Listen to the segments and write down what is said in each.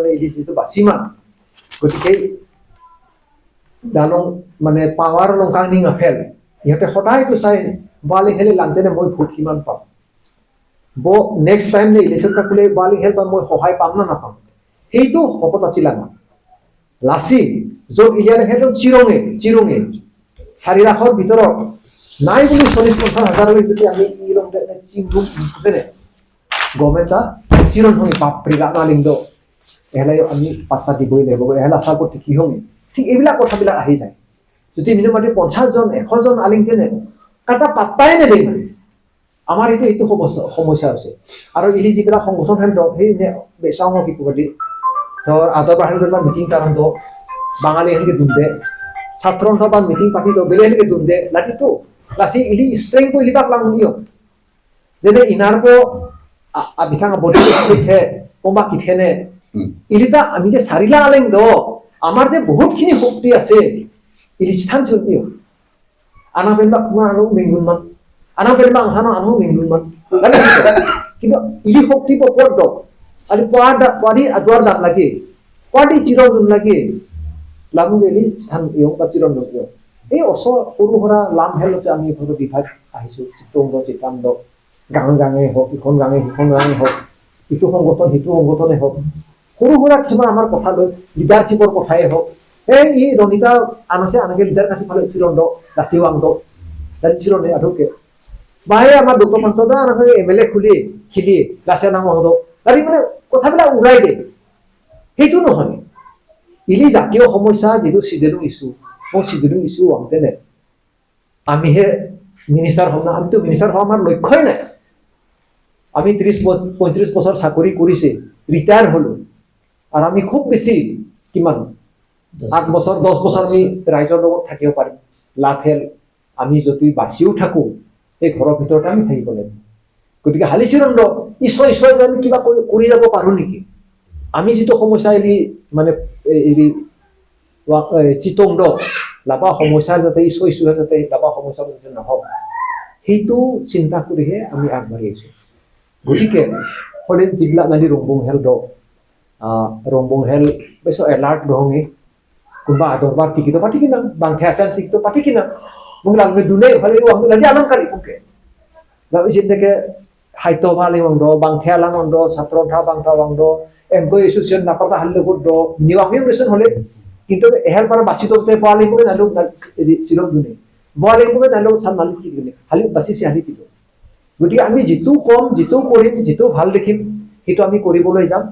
কাৰণে ইলি যিটো বাচিমান গতিকে দালং মানে পাৱাৰ লংকাং আফেল ইহঁতে সদায়তো চাই বালি খেলি লাংতেনে মই ভোট কিমান পাম, ব নেক্সট টাইম নে ইলেকশ্যন কাকুলে বালি খেল পাম, মই সহায় পাম না নাপাম, সেইটো শকত আছিল আমাৰ লাচি য'ত ইলিয়ালে সেইটো চিৰঙে চিৰঙে 4 লাখৰ ভিতৰত নাই বুলি 40-50 হাজাৰলৈ যদি আমি ইলং চিংডুম যেনে গভৰ্ণমেণ্ট চিৰণ হঙি বাপৰে নালিংদ এহেলাই আমি পাত্তা দিবই লাগিব, এহেলা আশা কৰি কি হঙি, ঠিক এইবিলাক কথাবিলাক আহি যায়। যদি মিনিমাম 50 জন 100 জন আলিং তেনে কাটা পাত্তাই নেদেই, মানে আমাৰ এইটো সমস্যা হৈছে। আৰু ইলি যিবিলাক সংগঠন হেন সেই বেচাওঁ কি ক'ব ধৰ আদৰ বাহিৰ মিটিং কাৰণ বাঙালী সেনেকে দুন্দে ছাত্ৰ বা মিটিং পাতি বেলেগ সেনেকে দুন্দে লাটিতো লাচি ইলি ষ্ট্ৰেংথ ইলিবাক লাং ইয় যেনে ইনাৰপো বিখাং বডি কিথে কোনোবা কিথেনে ইলিতা আমি যে চাৰিলা আলেং দ আমাৰ যে বহুতখিনি শক্তি আছে ইলি স্থান চুন আনা পেনবা তোমাৰ আৰু মেংগুনমান আনা পেনবা আহানো আনো মেংগুনমান, কিন্তু ইলি শক্তি পদ দ আৰু পোৱাদি আদুৱাৰ দাম লাগে পোৱাদি চিৰণ লাগে লামু গেলি স্থান ইয়ং বা চিৰণ ইয়ং। এই ওচৰ সৰু সুৰা লাম হেল যে আমি এইফালে বিভাগ আহিছোঁ চিত্ৰংগ চিত্ৰাংগ গাঁৱে গাঁৱে হওক, ইখন গাঁৱে সিখন গাঁৱে হওক, ইটো সংগঠন সিটো সংগঠনে হওক, সৰু সুৰা কিছুমান আমাৰ কথা লৈ লিডাৰশ্বিপৰ কথাই হওক, এই ই ৰনিতা আনছে আনকে লিডাৰ কাছে ফালে চিৰণ্ড দাসিৱাংদ চিৰণে আধুকে বাহে আমাৰ ডক্টৰ পঞ্চদা আনকে এম এল এ খুলি খিলি লাচে নাম হদ মানে কথাবিলাক উৰাই দিয়ে। সেইটো নহয়। ইলি জাতীয় সমস্যা যিটো চিদেলুং ইছ্যু, মই চিদেলুং ইছ্যু আহোঁতেনে আমিহে মিনিষ্টাৰ হ'ম না, আমিতো মিনিষ্টাৰ হোৱা আমাৰ লক্ষ্যই নাই। আমি 30-35 বছৰ চাকৰি কৰিছে, ৰিটায়াৰ হ'লো আৰু আমি খুব বেছি কিমান 8 বছৰ 10 বছৰ আমি ৰাইজৰ লগত থাকিব পাৰিম। লাভ হেল আমি যদি বাচিও থাকোঁ, এই ঘৰৰ ভিতৰতে আমি থাকিব লাগিব। গতিকে হালি চিৰণ্ড ঈশ্বৰ ঈশ্বৰ যে আমি কিবা কৰি যাব পাৰোঁ নেকি, আমি যিটো সমস্যা এৰি মানে এৰি চিতংড লাভা সমস্যাৰ যাতে ঈশ্বৰ ঈশ্বৰে যাতে লাভা সমস্যা যাতে নহওক, সেইটো চিন্তা কৰিহে আমি আগবাঢ়ি আহিছোঁ। গতিকে হ'লে যিবিলাক নালি ৰংবং হেল দ ৰংবং হেল বেছ এলাৰ্ট দহঙে কোনোবা আদৰবাৰ টিকিটো পাতি কিনা বাংখে আছে টিকিটো পাতি কিনা মোক লাগবে দুনে হলে লাগি আলংকাৰী মুখে যেনেকে সাহিত্য সভা লিং দ বাংথে লাং দ ছাত্ৰ সন্থা বাংথা বাং দ এমপ্লয়ি এছ'চিয়েশ্যন নাপাতা হাল্লে দ নিৱামি ৰেচন হলে কিন্তু এহেৰ পৰা বাচি তলতে পোৱা লাগিব নালো চিৰম দুনে বোৱা লাগিব নালো চান নালি কি দিলে হালি বাচিছে হালি দিব। গতিকে আমি যিটো ক'ম, যিটো কৰিম, যিটো ভাল দেখিম, সেইটো আমি কৰিবলৈ যাম।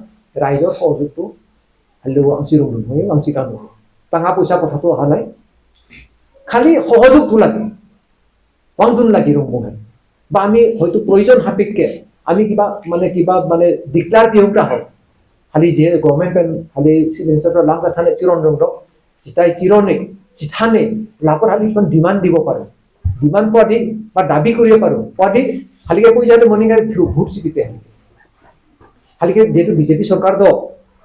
ৰাইজৰ সহযোগটো হালিব চিৰম নহয় আংশিকা নহয়, টকা পইচা কথাটো অহা নাই, খালি সহযোগটো লাগে, ৱাংটোন লাগি ৰংবঙে বা আমি হয়তো প্ৰয়োজন সাপেক্ষে আমি কিবা মানে কিবা মানে ডিক্লাৰ পিহুংটা হওক, খালি যে গভৰ্ণমেণ্ট পেন খালি চিফ মিনিষ্টাৰ লাং কাথানে চিৰণ ৰং চিতাই চিৰণে চিথানে লাভৰ খালি কিমান ডিমাণ্ড দিব পাৰোঁ, ডিমাণ্ড পোৱা দি বা দাবী কৰিব পাৰোঁ পোৱা দি খালিকে কৈ যাতে মনিকা ভোট চিপিতে খালিকে যিহেতু বিজেপি চৰকাৰ দ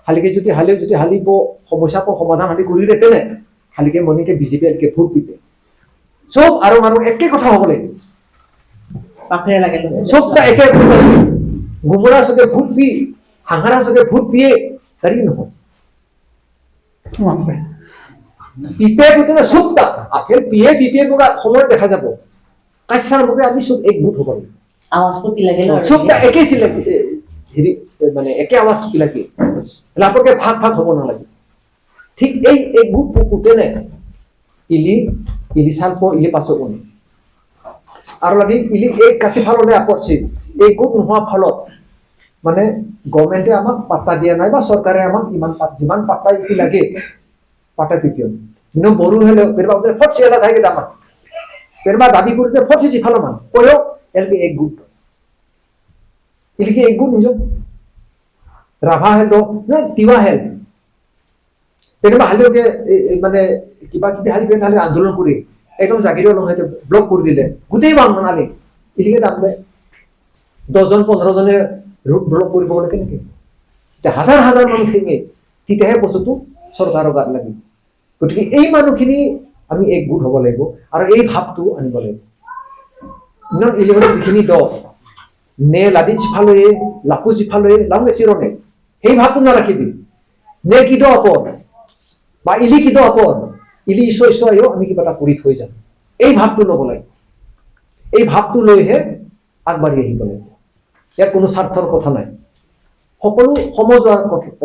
খালিকে যদি হালে যদি হালিব সমস্যা সমাধান হালি কৰি তেনে খালিকে মনিকে বিজেপি আলিকে ভোট পিতে চব আৰু মানুহ একে কথা হ'ব লাগিব। বাপৰে লাগে। চবটা একে, গুমৰা চকে ভোট পি হাঙাৰা চকে ভোট পিয়ে তাৰি নহয়। পিপে পুতেনে চবটা আপেল পিয়ে পিপে বগা সময়ত দেখা যাব কাচ্চাৰ মুখে আমি চব একগোট হ'ব লাগিব। আৱাজটো কি লাগিল? চবটা একে চিলে হেৰি মানে একে আৱাজ বিলাকে লাপকে ভাগ ভাগ হ'ব নালাগে। ঠিক এই একগোট পুতেনে ইলি ইলি চালপ ইলি পাছত কোনে আৰু লাগি ইলি এই কাচি ফালনে আপতছে এই গোট নোহোৱা ফলত মানে গভৰ্ণমেণ্টে আমাক পাত্তা দিয়া নাই বা চৰকাৰে আমাক ইমান যিমান পাত্তা ইতি লাগে পাত্তা পিপিও কিন্তু বড়ো হলে পেরবা ফটছে এলা থাকে দামান পেরবা দাবি করতে ফটছে জিফালো মান কয়ও এলকে এক গোট ইলিকে এক গোট নিজ ৰাভা হেল না তিৱা হেল তেনেকুৱা হালিওকে মানে কিবা কিবি হালি পেন হালি আন্দোলন কৰি একদম জাগিৰ নহয় ব্লক কৰি দিলে গোটেই বাং আলি ইলিকে দাম দে 10 জন 15 জনে ৰোড ব্লক কৰিব গ'লে কেনেকে এতিয়া হাজাৰ হাজাৰ মানুহ থাকে, তেতিয়াহে বস্তুটো চৰকাৰৰ গাত লাগিব। গতিকে এই মানুহখিনি আমি একগোট হ'ব লাগিব আৰু এই ভাৱটো আনিব লাগিব। ইমান ইলিহলে যিখিনি দ নে লাদি চিফালৈয়ে লাকু চিফালৈয়ে লাং চিৰণে সেই ভাৱটো নাৰাখিবি। নে কিটো আপদ বা ইলি কিটো আপদ ইলি ঈশ্বৰ ঈশ্বৰ আহিও আমি কিবা এটা কৰি থৈ যাম, এই ভাৱটো ল'ব লাগিব। এই ভাৱটো লৈহে আগবাঢ়ি আহিব লাগিব। ইয়াত কোনো স্বাৰ্থৰ কথা নাই, সকলো সমজুৱাৰ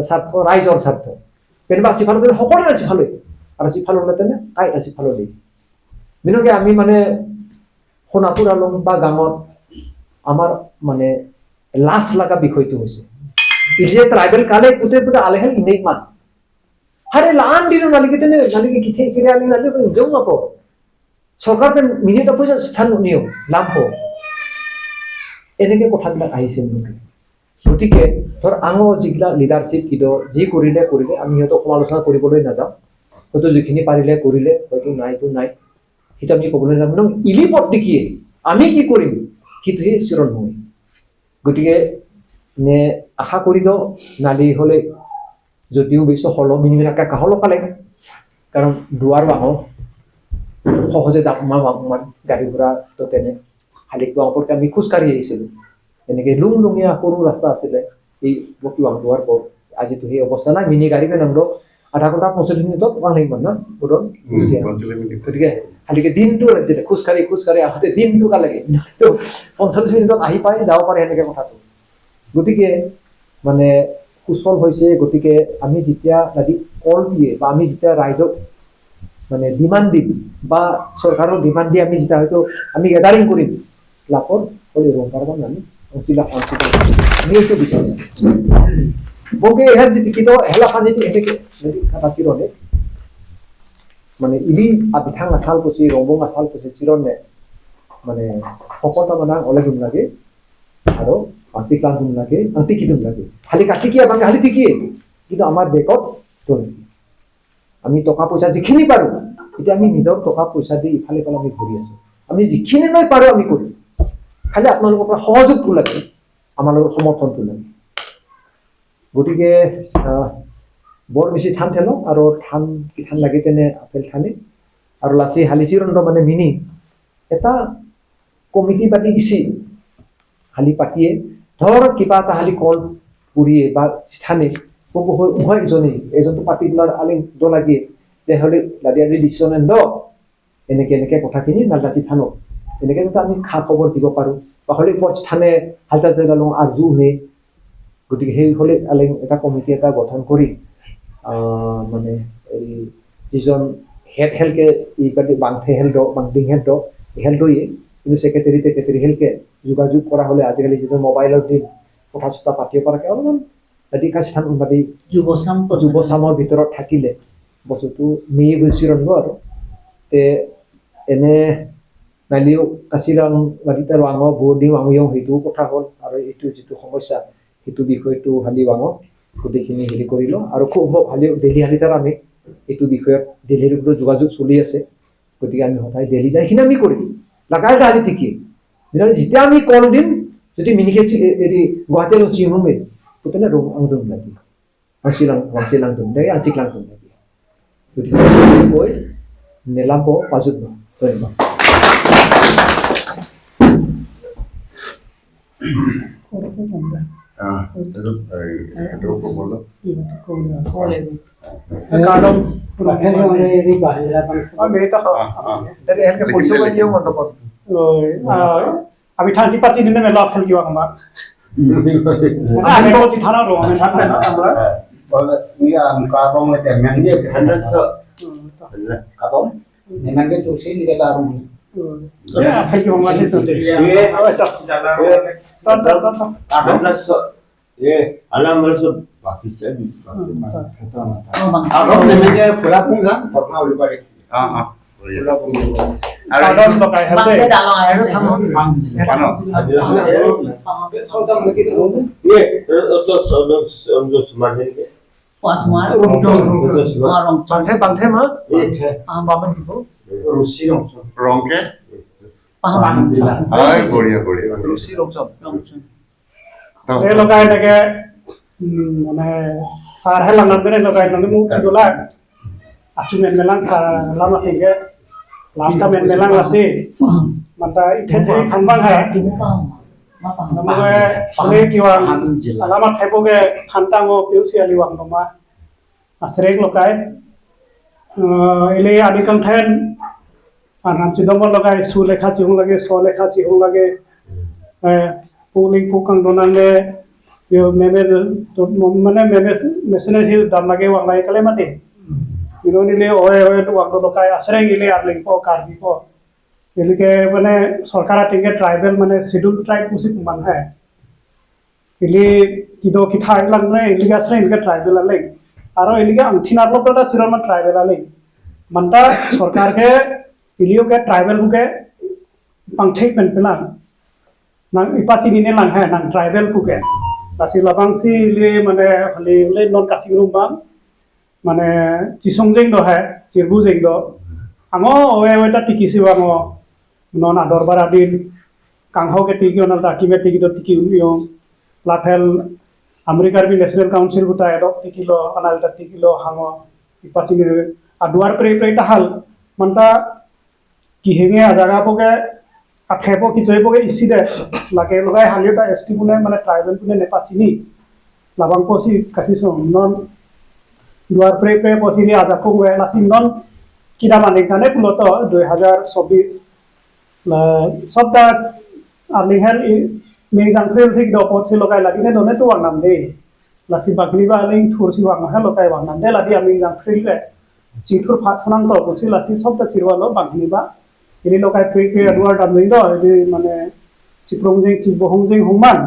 স্বাৰ্থ, ৰাইজৰ স্বাৰ্থ। কেনিবা চিফাল গ'লে সকলোৰে চিফালৈ আৰু চিফাল হ'লে তেনে কাই চিফালৈ বিনকে আমি মানে সোণাপুৰ আলম বা গাঁৱত আমাৰ মানে লাজ লগা বিষয়টো হৈছে যে ট্ৰাইবেল কালে গোটেই গোটেই আলেহেল ইনেই মান আৰে লান দিনো নালিকে তেনে নালিকে কিথে কিৰে আলি নালি জং নাপ চৰকাৰ মিনিট পইচা স্থান নিও লাভ এনেকে কথাবিলাক আহিছে মুখে। গতিকে ধৰ আঙৰ যিবিলাক লিডাৰশ্বিপ কিদ যি কৰিলে কৰিলে আমি সিহঁতক সমালোচনা কৰিবলৈ নাযাওঁ, হয়তো যিখিনি পাৰিলে কৰিলে, হয়তো নাইতো নাই, সেইটো আমি ক'বলৈ নাযাওঁ। কিন্তু ইলি পত্নীকিয়ে আমি কি কৰিম সেইটোহে চিৰণ নহয়। গতিকে নে আশা কৰি দিওঁ নালি হ'লে যদিও বেছি হল মিনিমিনাকে কাহল কালে কাৰণ দুৱাৰ বাঙ সহজে দামান গাড়ী ঘোঁৰাটো তেনে শালিক বাঙপৰকে আমি খোজকাঢ়ি আহিছিলোঁ, এনেকৈ লুং লুঙীয়া সৰু ৰাস্তা আছিলে এই বকিৱাং দুৱাৰ বৰ। আজিতো সেই অৱস্থা নাই, মিনি গাড়ী নামলো আধা ঘণ্টা 45 মিনিটত ওৱান লাগিব না বুদন। গতিকে শালিকে দিনটো লাগিছিলে খোজকাঢ়ি খোজকাঢ়ি আহোঁতে দিনটো কা লাগে, 45 মিনিটত আহি পাই যাব পাৰে সেনেকৈ কথাটো। গতিকে মানে সুচল হৈছে। গতিকে আমি যেতিয়া নদী কল দিয়ে বা আমি যেতিয়া ৰাইজক মানে ডিমাণ্ড দিম বা চৰকাৰক ডিমাণ্ড দি আমি যেতিয়া হয়তো আমি গেডাৰিং কৰিম লাভৰ হ'লে ৰংকাৰ আমি আমি এইটো বিচাৰোঁ। বকে এহাৰ যিটো হেলা ফান যিটো এনেকে কাটা চিৰনে মানে ইলি বিথাং আচাল কুচি ৰংবং আচাল কুচি চিৰনে মানে সকলো মানে অলেক লাগে আৰু চিক্লাং লাগে টিকি লাগে খালি কাটিকিয়া বাংগে খালি টিকিয়ে, কিন্তু আমাৰ বেগত আমি টকা পইচা যিখিনি পাৰোঁ এতিয়া আমি নিজৰ টকা পইচা দি ইফালে ইফালে আমি ঘূৰি আছোঁ, আমি যিখিনি লৈ পাৰোঁ আমি কৰিম, খালি আপোনালোকৰ পৰা সহযোগটো লাগে, আমাৰ লগত সমৰ্থনটো লাগে। গতিকে বৰ বেছি ঠান ঠেলো আৰু ঠান কি ঠান লাগি তেনে আপেল ঠানে আৰু লাচি হালিচিৰণ্ড মানে মিনি এটা কমিটি পাতি ইচি হালি পাতিয়ে ধৰ কিবা এটা হালি কল পুৰিয়ে বা স্থানে হয় এজনেই এজনটো পাৰ্টিকুলাৰ আলিং দ লাগিয়ে যে হ'লে লাদি আদি ডিচিশ্যন দ এনেকে এনেকে কথাখিনি নালাচি থানক এনেকে যাতে আমি খা খবৰ দিব পাৰোঁ বা হ'লে ওপৰত স্থানে হালতা জেগা লওঁ আৰ্জু নে। গতিকে সেই হ'লে আলিং এটা কমিটি এটা গঠন কৰি মানে এই যিজন হেড হেলকে এই বাংথে হেল দ বাংডিং হেড দ হেল দয়ে কিন্তু ছেক্ৰেটাৰী টেক্ৰেটাৰী হেলকে যোগাযোগ কৰা হ'লে আজিকালি যিটো মোবাইলৰ দিন কথা চথা পাতিব পৰাকৈ অলপমান স্থান পাতি যুৱচামৰ ভিতৰত থাকিলে বস্তুটো মেয়ে বুজিৰণ্য আৰু তে এনে নালিও কাচিৰাং বাদিতাৰ ৱাঙ বৌদি ৱাঙিও সেইটোও কথা হ'ল আৰু এইটো যিটো সমস্যা সেইটো বিষয়টো হালি ৱাঙ গোটেইখিনি হেৰি কৰিলোঁ আৰু খুব হালি দিল্লী হালিতাৰ আমি এইটো বিষয়ত দিল্লীৰ ওপৰত যোগাযোগ চলি আছে। গতিকে আমি সদায় দিল্লী যাই সেইখিনি আমি কৰিম লাগাই হালি টিকি যেতিয়া আমি কল দিম যদি মিনিকে হেৰি গুৱাহাটী চিমুমে তেনে ৰং আং দম লাগি আংচিলাং আংচিলাং দম লাগে আংচিক্লাং দম লাগি। গতিকে কৈ নেলাম্ব পাজুত ধন্যবাদ। আমি থানচি পাচি দিনে মেলা খেল কিবা কমা আমি বলছি থানা রো আমি থানা আমরা নিয়া কারং লে মেনগে হান্ড্রেড কারং নেমানকে তুলসী নিকে লারং খেল কিবা মানে ये মানে সার হেলা নাম লগাই নাম মুখ গলা আচু মেন মেলাং সার লামা থেকে লাস্টা মেন মেলাং আছে মাতা ইথে থানবাং হ্যাঁ নমগে সলে কিওয়াং লামা থাইবগে থানতাঙ্গো পিউসি আলি ওয়াং নমা Asrek lokai ile adikang then Ramchidambar লগাই সুলেখা চিহুং লাগে সলেখা চিহুং লাগে পুলিং পুকাং দনালে মেমে মানে মেমে মেসেনে হি দাম লাগে ওয়াং লাগে কালে মাতে ইনোনিলে ওয়ে ওয়ে ওয়াং লকাই আসরেং ইলে আরলিং প কার্বি প এলিকে মানে সরকার টিকে ট্রাইবেল মানে শিডিউল ট্রাইব কুসি মান হ্যাঁ ইলি কিদো কিথা লাগলে মানে ইলিকে আসরেং ইলিকে ট্রাইবেল আলে আর ইলিকে আংথিনার লপটা চিরমা ট্রাইবেল আলে মানটা সরকারকে ইলিওকে ট্রাইবেল বুকে পাংথেই পেনপেলা nang ipachini ne lang ha nang tribal puke lasi labangsi ile মানে hali le non kaching rum bang মানে চিসংজেং do ha চিরবুজেং do ango owe owe ta tikisi wango non ador bara din kangho ke tiki onal ta kime tiki do tiki unyo lafel আমেরিকার বি national council বুতা এডক টিকিলো অনাল ta tikilo hango ipachini aduar pre pre tahal manta কিহেঙে জাগা পকে আঠেপ কি জয়পকে ইসি দে লাগে লগাই হালিও তা এস টি পুনে মানে ট্রাইবেল পুনে নেপাচিনি লাবাং পসি কাসি সং নন দুয়ার প্রে প্রে পসিনি আজা কুংwe লাসিম নন কিরা মানে কানে পুলত 2024 সবটা আলিহেল মেজাং ফ্রেল সিক দ পসি লগাই লাগিনে দনে তো নাম দে লাসি বাগনি বা আলিং থুরসি ওয়াং হে লগাই ওয়াং নাম দে লাদি আমি জাং ফ্রেল চিথুর ফাসনাং তো পসি লাসি সবটা চিরওয়ালো বাগনি বা ini lokai pre pre aduar dam do ini মানে চিপ্রংজেং চিবহংজেং human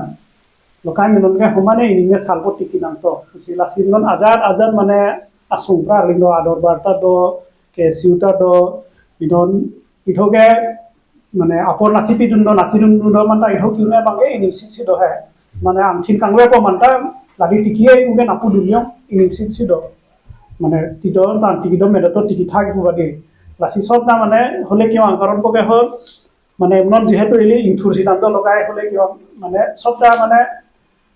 lokai menonke humane ini ne salpo tiki nang to sila simnon azad azad মানে asungra lindo ador barta do ke siuta do idon ithoge মানে আপর নাচিপি দুndo নাচি দুndo manta itho kiune bange ini sisi do he মানে আমথিন kangwe po manta lagi tikiye uge napu dunyo ini sisi do মানে তিদর তান টিকি do মেদতো টিকি থাকিব বাদে লাসি সব না মানে হলে কিয় আংকারণ পকে হল মানে এমন যিহেতু এলি ইংথুর সিদ্ধান্ত লগাই হলে কিয় মানে সবটা মানে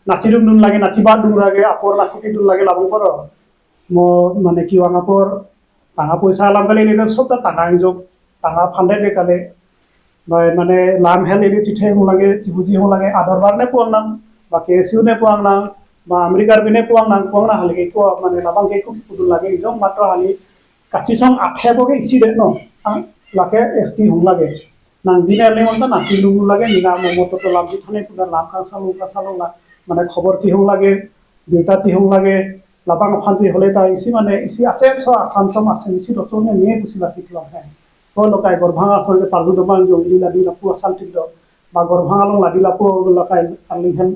নাচি দুন লাগে নাচিবা দুন লাগে আপর নাচিপি দুন লাগে লাভ কর মানে কিয় আঙাপর টাঙা পয়সা লাম গালে এলি সবটা টাঙা যোগ টাঙা ফান্ডে দেখালে বা মানে লাম হেল এলি চিঠে হো লাগে চিবুজি হো লাগে আদর বার নে পোয়াং নাং বা কেএসইউ নে পোয়াং নাং বা আমেরিকার বিনে পোয়াং নাং পোয়াং না হালি মানে লাবাং কে কুদুন লাগে ইজং মাত্র হালি কাচিসং আঠেবকে ইসি দে ন লাগে এস টি হুং লাগে নাংজিনে আলে মনটা নাচি লুং লাগে নিনা মমতো তো লামজি থানে পুনা লাম খাং সালুং সালুং মানে খবর চিহুং লাগে দেউতা চিহুং লাগে লাবাং ফান্জি হলে তা ইসি মানে ইসি আছে স আসাম সম আছে ইসি দচনে নিয়ে কুসি লাসি কিলাম হ্যাঁ ও লকাই গরভাঙা সরকে পালু দমাং জংলি লাদি লাপু আসাল টিল বা গরভাঙা লং লাদি লাপু লকাই আলিং হেন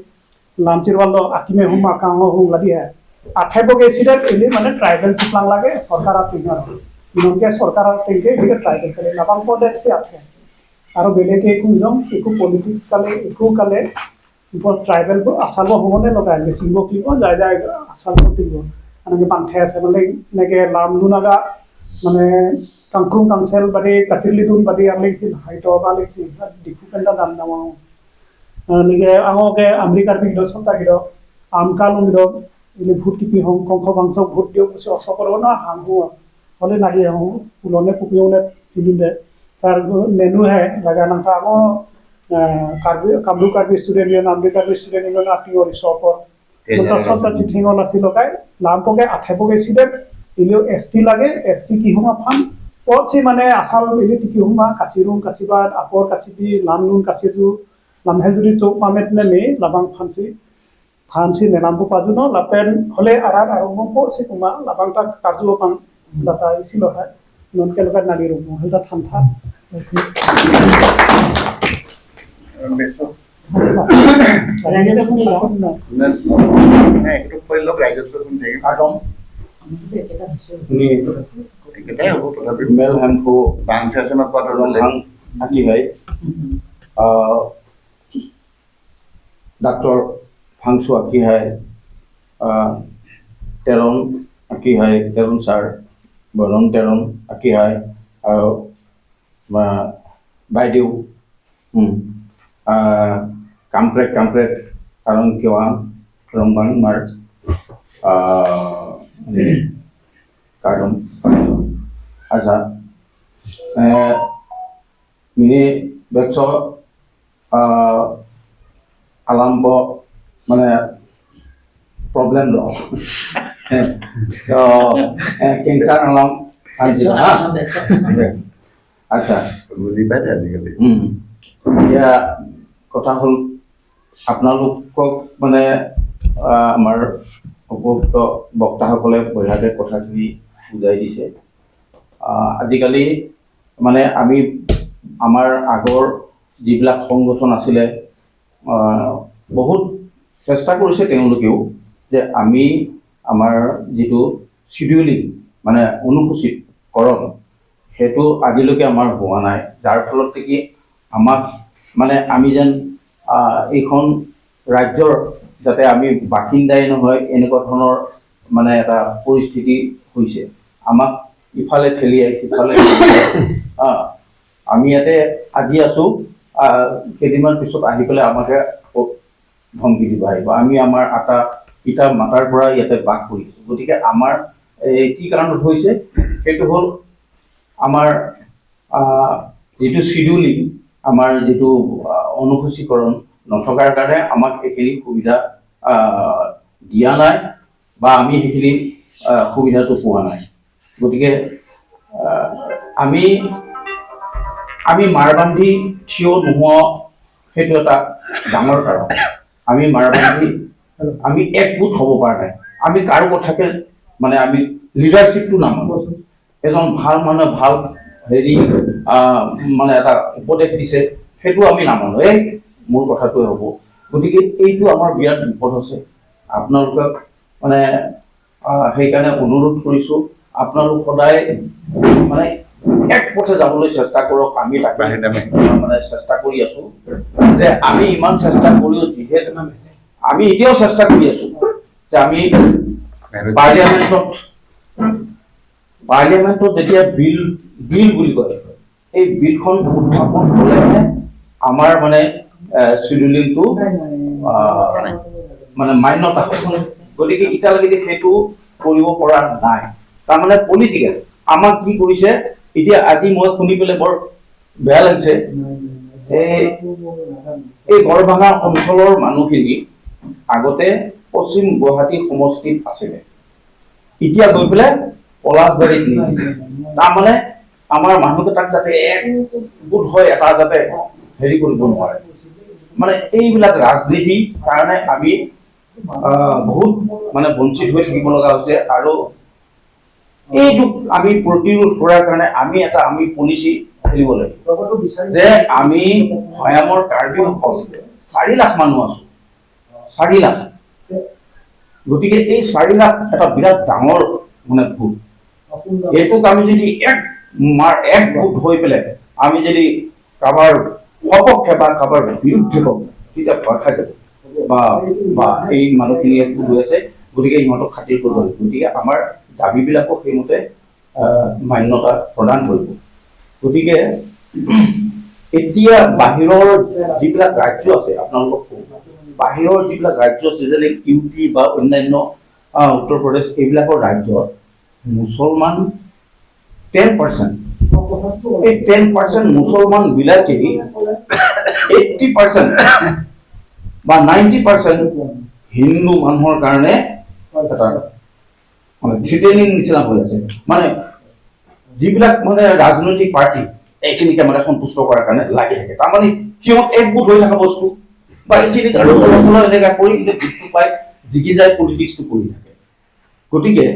লামচিরওয়াল আকিমে হুম আকাং হুম লাদি হ্যাঁ আঠাইবকে এসিডার এলি মানে ট্রাইবেল চিপলাং লাগে সরকার আতিঙার ইনকে সরকার আতিংকে এদিকে ট্রাইবেল কালে লাবাং পদে সে আছে আৰু বেলেগে একো নিয়ম একো পলিটিক্স কালে একো কালে ট্রাইবেল আসাল হ'বনে লগাই চিংব কিব যায় যায় আসাল দিব এনেকে বাংঠাই আছে মানে এনেকে লাম লুনাগা মানে কাংক্ৰুং কাংচেল বাদী কাচিলিদুন বাদী আলিছিল হাইট আলিছিল ডিফু পেন্টা দাম দাম এনেকে আঙকে আমেৰিকাৰ বিঘ চন্তা গিদ আমকা লুঙিদ ili ভূত কিপি হং কংখ বাংশ ভূত দিও কুছি অসকর না হাংহু হলে নাহি হং উলনে পুপিওনে তিনিদে স্যার নেনু হে লাগা নাংথা আঙো কার্বি কামরূপ কার্বি স্টুডেন্ট ইউনিয়ন আমরি কার্বি স্টুডেন্ট ইউনিয়ন আটিওর সপর সবটা চিঠিঙ নাছিল লগাই লামপকে আঠেপকে সিডেট ইলিও এস টি লাগে এস টি কি হুমা ফান পচি মানে আসাল ইলি টিকি হুমা কাচিৰুং কাচিবাদ আপৰ কাচিবি লামলুং কাচিজু লামহেজুৰি চৌক মামেত নে মে লাবাং ফানচি ফানচি নেলামবো পাজু ন লাপেন হলে আৰাৰ আৰু পচি কুমা লাবাং তাক কাৰ্যো পাং দাতা ইছিল হয় ননকে লগাত নালি ৰুমো হেলতা ঠাণ্ডা ডাক্তৰ ফাংচু আঁকি হয় টেৰণ আঁকি হয় টেৰণ ছাৰ বৰণ টেৰণ আঁকি হয় আৰু বাইদেউ কামপ্ৰেক কামপ্ৰেক কাৰণ কিয় ৰংবাং মাৰ কাৰণ আচ্ছা মিনি বেক্স আলাম্ব মানে প্ৰবলেম দং। তো কেঞ্চাৰ আলাম। আচ্ছা। বুজি পাই আজিকালি। এতিয়া কথা হ'ল, আপোনালোকক মানে আমাৰ উপযুক্ত বক্তাসকলে বঢ়িয়াকৈ কথাখিনি বুজাই দিছে। আজিকালি মানে আমি আমাৰ আগৰ যিবিলাক সংগঠন আছিলে, বহুত চেষ্টা কৰিছে তেওঁলোকেও যে আমি আমাৰ যিটো চিডিউলিং, মানে অনুসূচীকৰণ, সেইটো আজিলৈকে আমাৰ হোৱা নাই, যাৰ ফলত নেকি আমাক মানে আমি যেন এইখন ৰাজ্যৰ যাতে আমি বাসিন্দাই নহয়, এনেকুৱা ধৰণৰ মানে এটা পৰিস্থিতি হৈছে। আমাক ইফালে ঠেলিয়াই সিফালে ঠেলিয়াই, আমি ইয়াতে আজি আছোঁ, কেইদিনমান পিছত আহি পেলাই আমাকে আকৌ ধমকি দিব আহিব। আমি আমাৰ আতা পিতা মাতাৰ পৰা ইয়াতে বাস কৰি আছোঁ। গতিকে আমাৰ এই কি কাৰণত হৈছে, সেইটো হ'ল আমাৰ যিটো চিডিউলিং, আমাৰ যিটো অনুসূচীকৰণ নথকাৰ কাৰণে আমাক সেইখিনি সুবিধা দিয়া নাই বা আমি সেইখিনি সুবিধাটো পোৱা নাই। গতিকে আমি আমি মাৰবান্ধি থিয় নোহোৱা, সেইটো এটা ডাঙৰ কাৰণ। আমি মাৰবান্ধি আমি একগোট হ'ব পৰা নাই। আমি কাৰো কথাকে মানে আমি লিডাৰশ্বিপটো নামানো। এজন ভাল মানুহে ভাল হেৰি মানে এটা উপদেশ দিছে, সেইটো আমি নামানো, এই মোৰ কথাটোৱে হ'ব। গতিকে এইটো আমাৰ বিৰাট বিপদ হৈছে। আপোনালোকক মানে সেইকাৰণে অনুৰোধ কৰিছোঁ, আপোনালোক সদায় মানে এক পথে যাবলৈ চেষ্টা কৰক। আমি তাকে মানে চেষ্টা কৰি আছো যে আমি ইমান চেষ্টা কৰিও, যিহেতু আমি এতিয়াও চেষ্টা কৰি আছো যে আমি পাৰ্লিয়ামেণ্টত যেতিয়া বিল বিল বুলি কয়, এই বিলখন উত্থাপন হ'লেহে আমাৰ মানে চিডিউলিংটো মানে মান্যতা হ'ব। গতিকে এতিয়ালৈকে সেইটো কৰিব পৰা নাই। তাৰমানে পলিটিকেল আমাক কি কৰিছে এতিয়া, আজি মই শুনি পেলাই বৰ বেয়া লাগিছে। এই গড়ভাঙা অঞ্চলৰ মানুহখিনি আগতে পশ্চিম গুৱাহাটী সমষ্টিত আছিলে, এতিয়া গৈ পেলাই পলাশবাৰীত নি দিছে। তাৰমানে আমাৰ মানুহকেইটাক যাতে একগোট হৈ এটা যাতে হেৰি কৰিব নোৱাৰে। মানে এইবিলাক ৰাজনীতিৰ কাৰণে আমি বহুত মানে বঞ্চিত হৈ থাকিব লগা হৈছে। আৰু এইটোক আমি প্ৰতিৰোধ কৰাৰ কাৰণে আমি এটা আমি পলিচি খেলিব লাগিব যে আমি ভৈয়ামৰ কাৰ্বিসকল 4 লাখ মানুহ আছো, 4 লাখ। গতিকে এই 4 লাখ এটা বিৰাট ডাঙৰ মানে ভোট। এইটোক আমি যদি এক গোট হৈ পেলাই আমি যদি কাৰোবাৰ সপক্ষে বা কাৰোবাৰ বিৰুদ্ধে কওঁ, তেতিয়া ভয় খাই যাব বা বা এই মানুহখিনি ইয়াত গোট হৈ আছে, গতিকে ইহঁতক খাতিৰ কৰিব লাগিব। গতিকে আমাৰ দাবীবিলাকো সেইমতে মান্যতা প্ৰদান কৰিব। গতিকে এতিয়া বাহিৰৰ যিবিলাক ৰাজ্য আছে, আপোনালোকক কওঁ, বাহিৰৰ যিবিলাক ৰাজ্য আছে, যেনে ইউ পি বা অন্যান্য উত্তৰ প্ৰদেশ, এইবিলাকৰ ৰাজ্যত মুছলমান 10%, এই 10% মুছলমান বিলাকেই 80% বা 90% হিন্দু মানুহৰ কাৰণে এটা মানে থ্ৰিটেনিং নিচিনা হৈ আছে। মানে যিবিলাক মানে ৰাজনৈতিক পাৰ্টি, এইখিনিকে মানে সন্তুষ্ট কৰাৰ কাৰণে লাগি থাকে। তাৰমানে সিহঁত একগোট হৈ থকা বস্তু বা এইখিনিক আৰু অলপ অলপ এনেকা কৰি কিন্তু ভোটটো পাই জিকি যায়, পলিটিক্সটো কৰি থাকে। গতিকে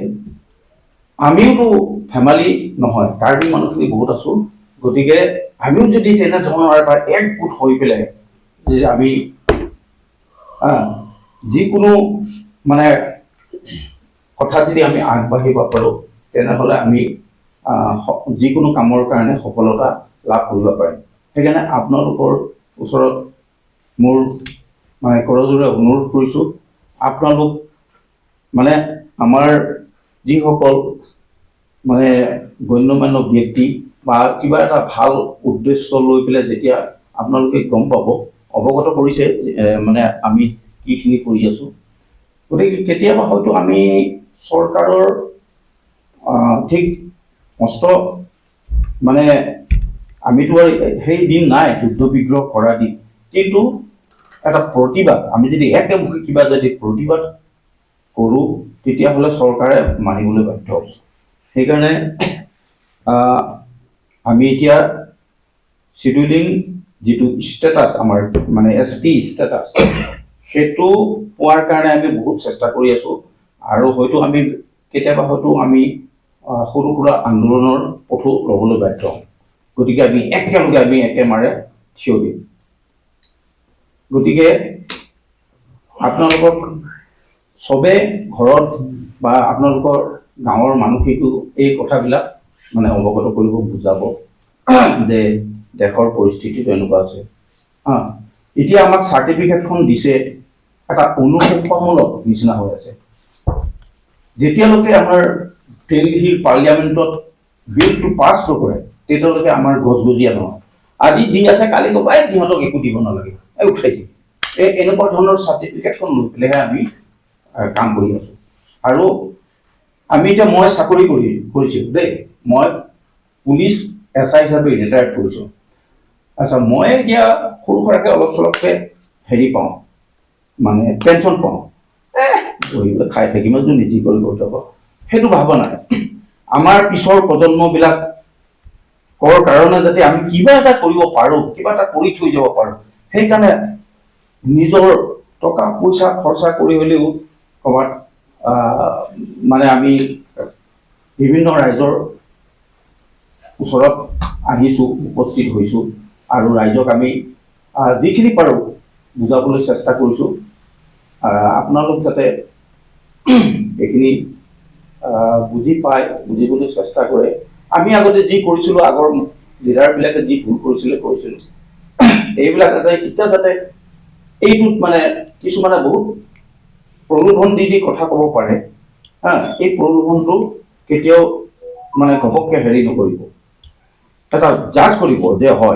আমিওতো ধেমালি নহয়, কাৰ্বি মানুহখিনি বহুত আছো। গতিকে আমিও যদি তেনেধৰণৰ এটা একগোট হৈ পেলাই যে আমি যিকোনো মানে কথা যদি আমি আগবাঢ়িব পাৰোঁ, তেনেহ'লে আমি যিকোনো কামৰ কাৰণে সফলতা লাভ কৰিব পাৰিম। সেইকাৰণে আপোনালোকৰ ওচৰত মোৰ মানে কৰজোৰে অনুৰোধ কৰিছোঁ, আপোনালোক মানে আমাৰ যিসকল মানে গণ্যমান্য ব্যক্তি বা কিবা এটা ভাল উদ্দেশ্য লৈ পেলাই যেতিয়া আপোনালোকে গম পাব, অৱগত কৰিছে, মানে আমি কিখিনি কৰি আছোঁ। গতিকে কেতিয়াবা হয়তো আমি চৰকাৰৰ ঠিক মস্ত মানে আমিতো আৰু সেই দিন নাই যুদ্ধ বিগ্ৰহ কৰা দিন, কিন্তু এটা প্ৰতিবাদ আমি যদি একেমুখে কিবা যদি প্ৰতিবাদ কৰোঁ, তেতিয়াহ'লে চৰকাৰে মানিবলৈ বাধ্য হ'ব। সেইকাৰণে আমি এতিয়া চিডিউলিং যিটো ষ্টেটাছ আমাৰ, মানে এছটি ষ্টেটাছ, সেইটো পোৱাৰ কাৰণে আমি বহুত চেষ্টা কৰি আছোঁ আৰু হয়তো আমি কেতিয়াবা হয়তো আমি সৰু সুৰা আন্দোলনৰ পথো ল'বলৈ বাধ্য হ'ম। গতিকে আমি একেলগে আমি একেমাৰে থিয় দিম। গতিকে আপোনালোকক চবে ঘৰত বা আপোনালোকৰ গাঁৱৰ মানুহখিনিকো এই কথাবিলাক মানে অৱগত কৰিব, বুজাব যে দেশৰ পৰিস্থিতিটো এনেকুৱা আছে। হা, এতিয়া আমাক চাৰ্টিফিকেটখন দিছে, এটা অনুকম্পামূলক নিচিনা হৈ আছে। যেতিয়ালৈকে আমাৰ দিল্লীৰ পাৰ্লিয়ামেণ্টত বিলটো পাছ নকৰে, তেতিয়ালৈকে আমাৰ গজগজীয়া নহয়। আজি দি আছে, কালি ক'ব, এই সিহঁতক একো দিব নালাগে, এই উঠাই দিম। এই এনেকুৱা ধৰণৰ চাৰ্টিফিকেটখন লৈ পেলাইহে আমি কাম কৰি আছোঁ। আৰু আমি এতিয়া, মই চাকৰি কৰিছিলোঁ দেই, মই পুলিচ এছআই হিচাপে ৰিটায়াৰ্ড কৰিছোঁ। আচ্ছা, মই এতিয়া সৰু সুৰাকৈ অলপ চলপকৈ হেৰি পাওঁ, মানে পেঞ্চন পাওঁ। বহি পেলাই খাই থাকিম আৰু যোনে যি কৰি কৰি থাকক, সেইটো ভাবা নাই। আমাৰ পিছৰ প্ৰজন্মবিলাকৰ কাৰণে যাতে আমি কিবা এটা কৰিব পাৰোঁ, কিবা এটা কৰি থৈ যাব পাৰোঁ, সেইকাৰণে নিজৰ টকা পইচা খৰচা কৰি হ'লেও ক'ৰবাত মানে আমি বিভিন্ন ৰাইজৰ ওচৰত আহিছোঁ, উপস্থিত হৈছোঁ আৰু ৰাইজক আমি যিখিনি পাৰোঁ বুজাবলৈ চেষ্টা কৰিছোঁ। আপোনালোক যাতে এইখিনি বুজি পায়, বুজিবলৈ চেষ্টা কৰে। আমি আগতে যি কৰিছিলোঁ, আগৰ লিডাৰবিলাকে যি ভুল কৰিছিলে কৰিছিলোঁ, এইবিলাক যাতে এতিয়া যাতে এইটোত মানে কিছুমানে বহুত প্ৰলোভন দি দি কথা ক'ব পাৰে। হা, এই প্ৰলোভনটো কেতিয়াও মানে ঘপককৈ হেৰি নকৰিব, এটা জাজ কৰিব যে হয়।